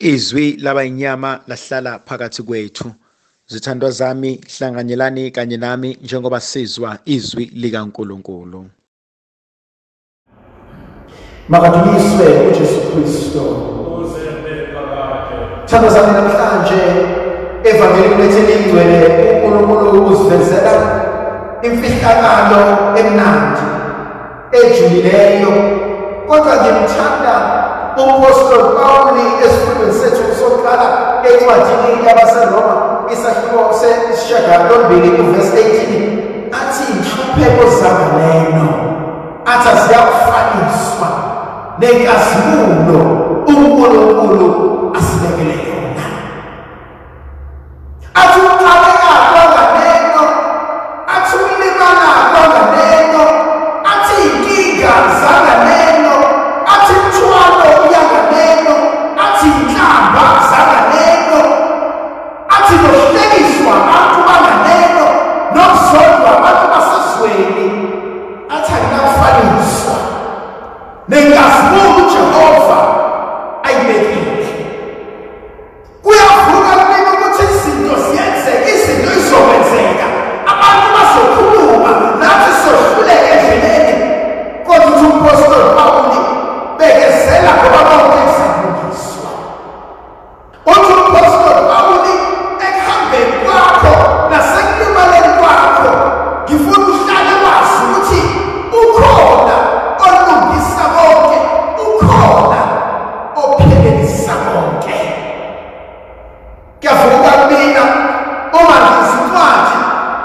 Izwi laba inyama lahlala phakathi kwethu. Zithandwa zami, hlanganyelani kanye nami njengoba sizwa izwi likaNkulunkulu. Makadunyiswe uJesu Kristu. Thando zami, namhlanje evangelini lethu elingcwele uNkulunkulu usivezela imfihlakalo emnandi ejulileyo. Kodwa ngimthanda uMpostoli Pawuli esifundweni sethu sokuqala encwadini yabaseRoma isahluko se-8 uvesi 18 athi inhlupheko zanganeno athi ziyakufaniswa nenkazimulo uNkulunkulu asibekele yona. Athi uqaleka kwanganeno, athi ulimala kwanganeno, athi inkinga zanganeno, athi imithwalo yanganeno, athi inhlamba zanganeno, athi nokuhlekiswa abantu banganeno, nokuzondwa abantu basezweni, athi akunakufaniswa nenkazimulo uJehova ayibekile. Kuyavuka kumina ukuthi izinto ziyenzeka, izinto izokwenzeka, abantu bazokhuluma, nathi sohluleka endleleni. Kodwa uthi uMpostoli Pawuli, bekezela ngoba konke kuzalungiswa. Uthi uMpostoli Pawuli, ekuhambeni kwakho nasekulimaleni kwakho, ngifuna uhlale wazi ukuthi ukhona olungisa konke, ukhona ophelelisa konke. Kuyavuka kumina uma ngizwa incwadi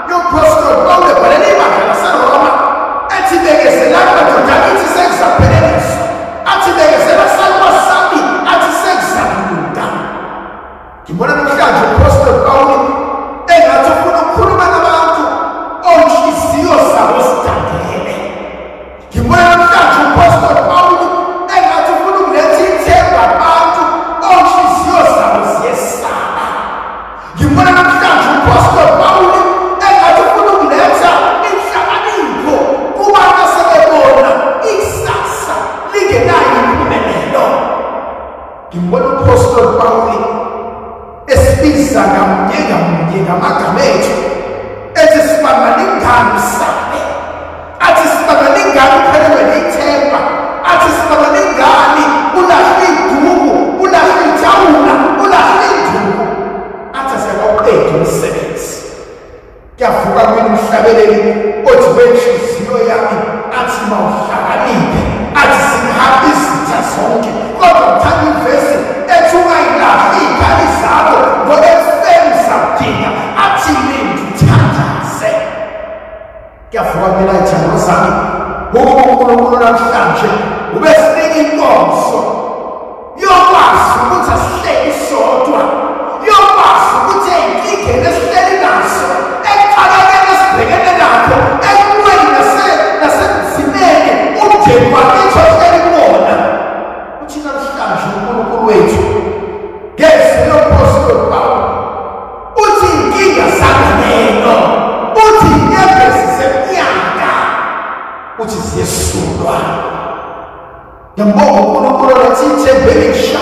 yoMpostoli Pawuli ebhalela ibandla laseRoma ethi bekezelani madoda akithi sekuzapheleliswa, athi bekezela saluba sami, athi sekuzakulunga. Ngibona namhlanje uMpostoli Pawuli engathi ufuna ukukhuluma nabantu onhliziyo zabo zidangele. Ngibona namhlanje uMpostoli Pawuli engathi ufuna ukuletha ithemba kubantu onhliziyo zabo ziyesaba. Ngibona namhlanje uMpostoli Pawuli engathi ufuna ukuletha inhlakanipho kubantu asebebona ikusasa lingenayo impumelelo. Ngibona uMpostoli Pawuli esibiza ngamunye ngamunye ngamagama ethu, ethi sibangalingani usabe, athi sibangalingani uphelelwe lithemba, athi sibangalingani ulahle iduku, ulahle ijawula, ulahle induku, athi asiyakawuqedi umsebenzi. Kuyavuka kumina umhlabeleli othi wenhliziyo yami athi mawuhlakaniphe, athi singihamba izitha zonke. Kodwa ngithanda ivesi ethi ungayilahli iy'khali zakho ngoba ekufeni uzakudinga, athi ngithandaze. Kuyavuka kumina iy'thando zami ukuba uNkulunkulu namhlanje ubesinika inkonzo yokwazi ukuthi asihleli sodwa, yokwazi ukuthi ey'nkingeni esihleli nazo, ekuxakekeni esibhekene nakho, ekulweni nasebunzimeni umndeni wakithi ohleli kuwona. Uthi namhlanje uNkulunkulu wethu ngezwi loMpostoli Pawulu uthi inkinga zanganeno, uthi inyembezi zeminyaka uthi ziyesulwa. Ngiyambonga uNkulunkulu oletha ithemba elisha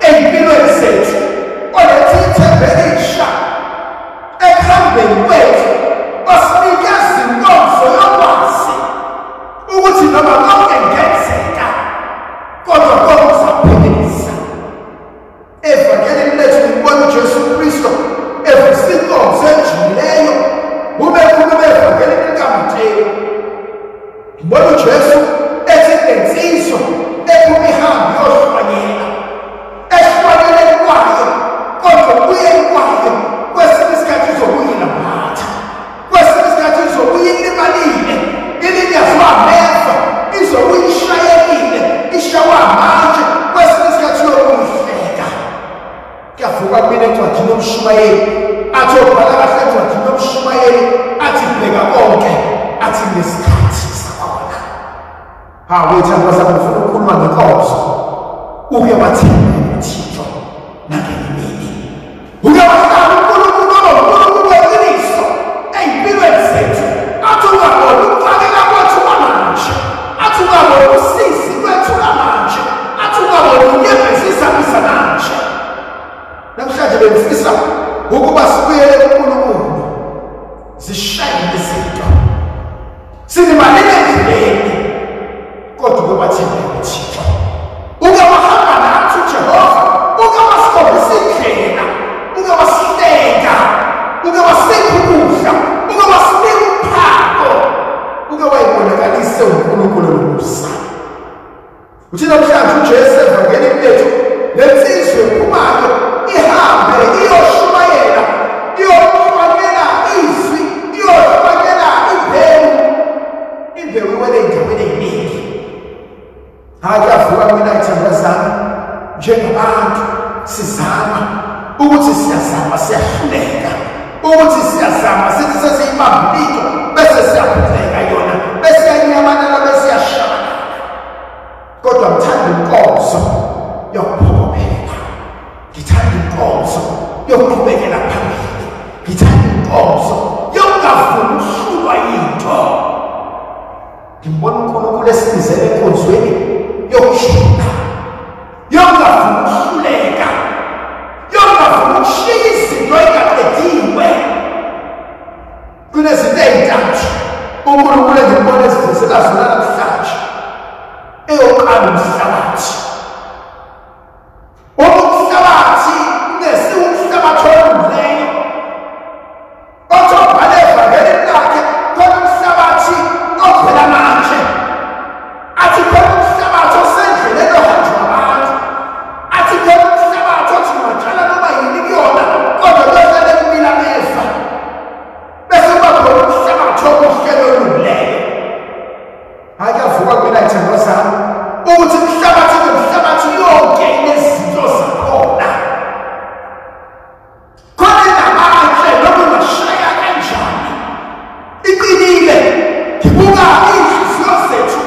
ey'mpilweni zethu, oletha ithemba elisha ekuhambeni kwethu, osinikeza inkonzo yokwazi ukuthi noma konke kungenzeka kodwa konke uzakuphelelisa. Evangelini lethu ngibona uJesu Kristu evusa inkonzo ejulileyo ube khuluma evangelini likaMateyu. Ngibona uJesu ethi lensizwa ephuma ihambe iyohlwanyela, ehlwanyeleni kwayo kodwa kubuyeni kwayo kwesinye isikhathi izobuya ilambatha, kwesinye isikhathi izobuya ilimalile, ilinyazwa ameva, izobuya ishayekile, ishawa amatshe, kwesinye isikhathi iyobuya ihleka. Kuyavuka kumina encwadini yomshumayeli athi obhala kahle encwadini yomshumayeli athi bheka konke, athi ngesikhathi sakhona. Ha, wethu zami, ngifuna ukukhuluma ngenkonzo. Uke wathembeka uThixo nangenye imini, uke wahlala uNkulunkulu waba uNkulunkulu weqiniso ey'mpilweni zethu. Athi ungaboni ukuxakeka kwethu kwamanje, athi ungaboni usizi lwethu lamanje, athi ungaboni inyembezi zami zamanje. Bengifisa ukuba sibuyele kuNkulunkulu, zishayile izinto, silimalele endleleni, kodwa uke wathembeka uThixo, uke wahamba nathi uJehova, uke wasikhombisa indlela, uke wasihleka, uke wasipha ukudla, uke wasinika umphako, uke wayibonakalise uNkulunkulu nomusa. Uthi namhlanje uJesu evangelini lethu, lensizwe ephumayo ihambe iyoshumayela, iyohlwanyela izwi, iyohlwanyela imbewu, imbewu iwele ey'ndaweni ey'ningi. Hhayi, kuyavuka mina iy'thandwa zami, njengabantu sizama ukuthi siyazama siyahluleka, ukuthi siyazama sithi sesiyibamba into bese siyaphuceka yona, bese iyanyamalala, bese iyashabalala. Kodwa ngithanda inkonzo yokuphokophela, ngithanda inkonzo yokuqhubekela phambili, ngithanda inkonzo yokungavumi ukuhlulwa yinto. Ngibona uNkulunkulu esibizele enkonzweni yokujula, yokungavumi ukuhluleka, yokungavumi ukushiya izinto ey'ngaqediwe. Kunezinto ey'ntathu uNkulunkulu engimbona ezivezela zona namhlanje. Eyokuqala, umhlabathi. Uma umhlabathi ungesiwo umhlabathi olungileyo, othi obhale evangelini lakhe khona umhlabathi ovela manje, athi khona umhlabathi osendleleni ohanjwa abantu, athi khona umhlabathi othi ungatshala noma yini kuyona kodwa kuyohlale kumila ameva, bese kuba khona umhlabathi omuhle nolungileyo. Hhayi, kuyavuka kumina iy'thandwa zami ukuthi umhlabathi nomhlabathi yonke inezinto zakhona. Khona inamatshe noma ungashaya kanjani iqinile. Ngibuka iy'nhliziyo zethu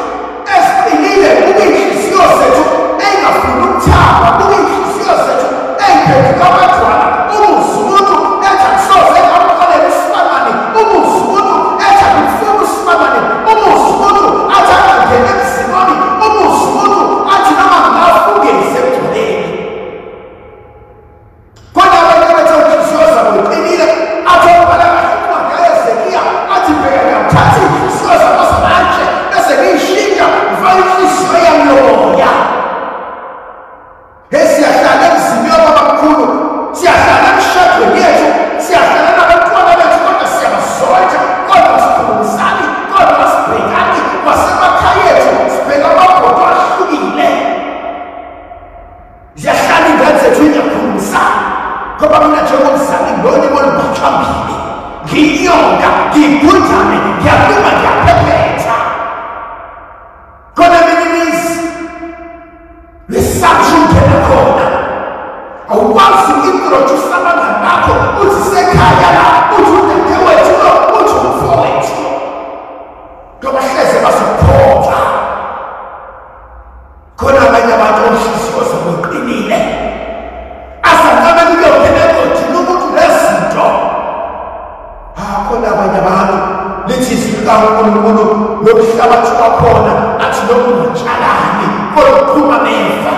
eziqinile, buka iy'nhliziyo zethu ey'ngafuni ukuthamba, buka iy'nhliziyo zethu ey'phenduka amadwala. Umuzi umuntu ethi akusoze ngamxolela usimamane, umuzi umuntu ethi angimfuni usimamane, umuzi umuntu athi angangeni emzini wami, umuzi umuntu athi noma ngingafungezi emgcweleni. Khona abanye abathi inhliziyo zabo iqinile, athi obhala kahle incwadi kaHezekiya, athi bheka ngiyawuthatha iy'nhliziyo zabo zamatshe bese ngiyishintsha ngifake inhliziyo yami yomoya. He, siyahlala emzini yobabamkhulu, siyahlala emishadweni yethu, siyahlala nabantwana bethu, kodwa siyabazonda, kodwa sikhulumisani, kodwa sibhekani kwasemakhaya ethu, sibheka amabhodo ahlukile. Ziyahlala iy'ngane zethu ingakhulumisani, ngoba mina njengomzali ngilolimi olubhaxambili, ngiyinyoka, ngiyigundane, ngiyaluma, ngiyaphephetha. Khona eminye imizi lesabisha ungena khona, awukwazi uku-introduce abangani bakho uthi sekhaya la, uthi udadewethu lo, uthi umfowethu lo, ngoba hleze bazokuphoxa. Khona abanye abantu onhliziyo zabo iqinile, asancamela ukuyongena egodini umuntu nezinto. Khona abanye abantu lithi izwi likaNkulunkulu lomhlabathi wakhona athi noma ungatshalani kodwa kuphuma ameva.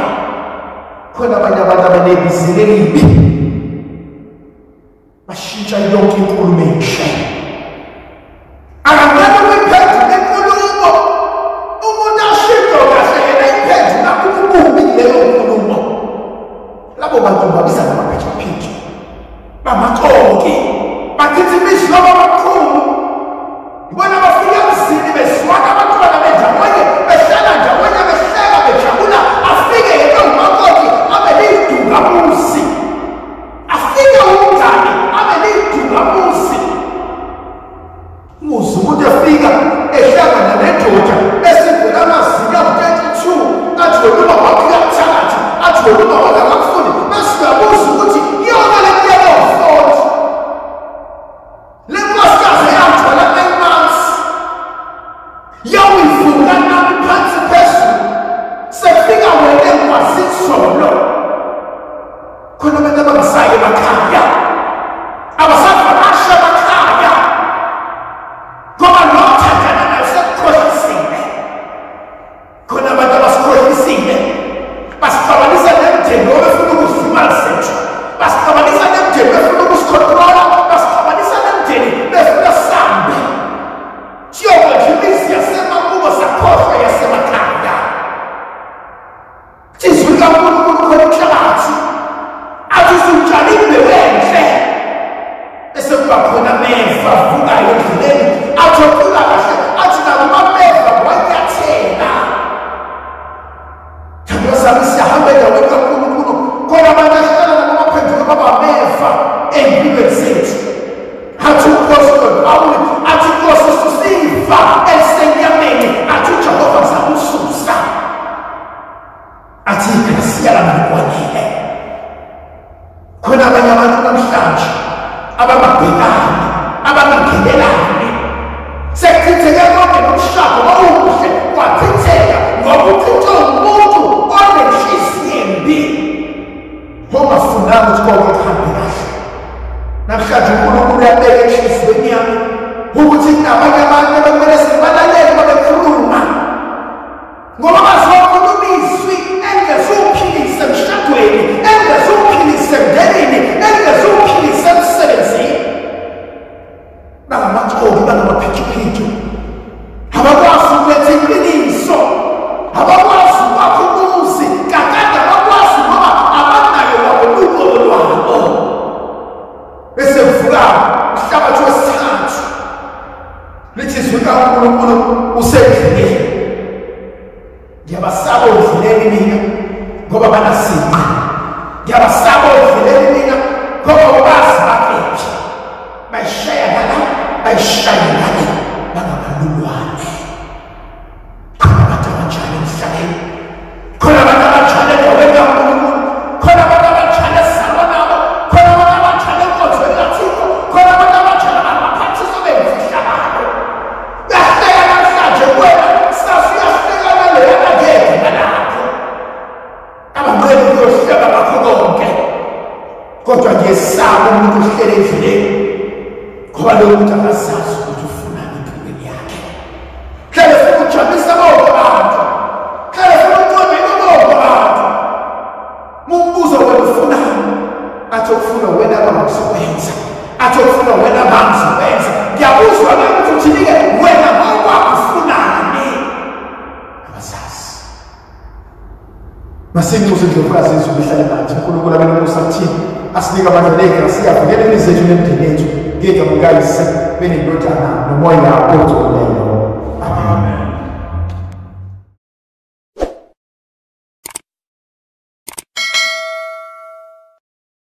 Khona abanye abantu abanebizile elibi, bashintsha yonke inkulumo enhle. Akamele ukuyiphendula inkulumo, umuntu ashintsho kahle yena iphendula ububi leyo nkulumo. Labo bantu babiza ngamaphikiphiki, bamaxoki, bachitha imizi yobabamkhulu. Ibona bafika emzini bezwana abantwana bendawonye, behlala ndawonye, behleka, bejabula. Afike yena umakoti abe liyidungamuzi, afike umngani abe liyidungamuzi. Umuzi umuntu efika ehlangana nendoda esivela amazinyo awu-32, athi wena uba wakho uyakuthakatha, athi wena uba wakho akakufuni, bese uyabuza zami, siyahamba endaweni kaNkulunkulu, khona abantu ahlala nabo baphenduka babameva ey'mpilweni zethu. Athi uMpostoli Pawuli, athi inkosi susiva elisenyameni, athi uJehova zakususa, athi igrasiya lamalikwanele. Khona abanye abantu namhlanje abangabhekani, abangangenelani, sekuchitheke konke nomshado wawukuhle wachitheka ngoba uchithe umuntu onenhliziyo embi ongafunanga ukuthi konke kuhambe kahle. Namhlanje uNkulunkulu uyabeka enhliziyweni yami ukuthi kunabanye abantu abekumele sibalalele uma bekhuluma, ngoba bazokhuluma izwi elingezuphilisa emshadweni, elingezuphilisa emndenini, elingezuphilisa emsebenzini. Bangamaxoki, bangamaphithiphithi, abakwazi ukuletha iqiniso, abakwazi ukwakha umuzi kakade, abakwazi ngoba abanayo wabo uqobo lwabo. Bese kuvuka umhlabathi wesithathu, lithi izwi likaNkulunkulu usendleleni. Ngiyabasaba ondleleni mina ngoba banasinqa, ngiyabasaba ondleleni mina ngoba bazi bakephi, bayishaya ngala, bayishaya ngale, bangabalulwane. Khona abantu abanjalo emhlabeni, khona abantu abanjalo endaweni kaNkulunkulu, khona abantu abanjalo esizalwa nabo, khona abantu abanjalo enkonzweni kaThixo, khona abantu abanjalo abaphathiswa bemfihlakalo. Uyahleka namhlanje kuwena, kusasa uyahleka naleyana ngegama lakho. Abanqeni ukuyohleba ngakho konke, kodwa ngiyesaba umuntu ohlele endleleni, ngoba lowo muntu akazazi ukuthi ufunani empilweni yakhe. Hlale funa ukujabulisa bonke abantu, hlale funa ukuncomeka bonke abantu. Mumbuzo wena ufunani, athi okufuna wena bangizokwenza, athi okufuna wena bangizokwenza. Ngiyakuzwa-ke ukuthi uthini-ke wena ngokwakho ufunani. Abazazi. Masinxuse indlovukazi yezulu ihlale nathi. uNkulunkulu abe nomusa kuthina, asinike amandla negrasi, avikele imizi yethu nemindeni yethu ngegama likaYise, benendodana noMoya oNgcwele.